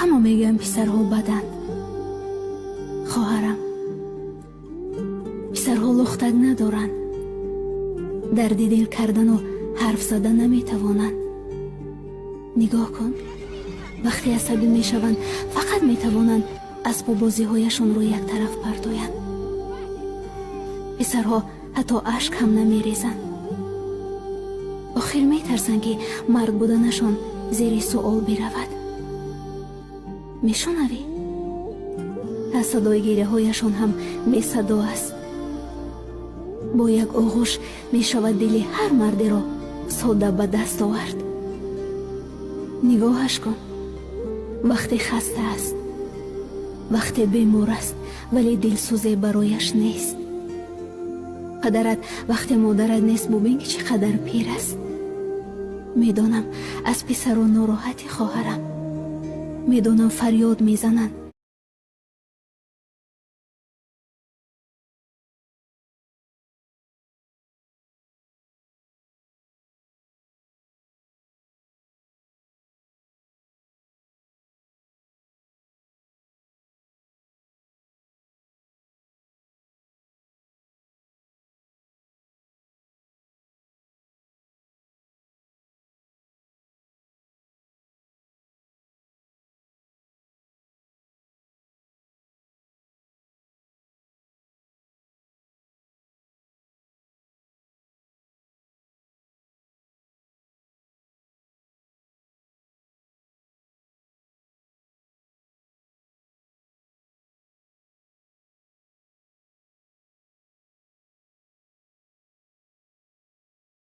Ҳама мегӯянд, писарҳо баданд. Хоҳарам, писарҳо лухтак надоранд, дарди дил кардану ҳарф зада наметавонанд. Нигоҳ кун, вақте асабӣ мешаванд, фақат метавонанд асбоббозиҳояшонро яктараф партоянд. Писарҳо ҳатто ашк ҳам намерезанд. Охир метарсанд, ки мард буданашон зери суол биравад. Мешунавӣ, аз садои гиряҳояшон ҳам бесадо аст. Бо як оғӯш мешавад дили ҳар мардеро сода ба даст овард. Нигоҳаш кун, вақте хаста аст, вақте бемор аст, вале дилсӯзе барояш нест. Падарат вақте модарат нест, бубин, ки чӣ қадар пир аст. Медонам, аз писару нороҳатӣ, хоҳарам, медонам, фарёд мезананд.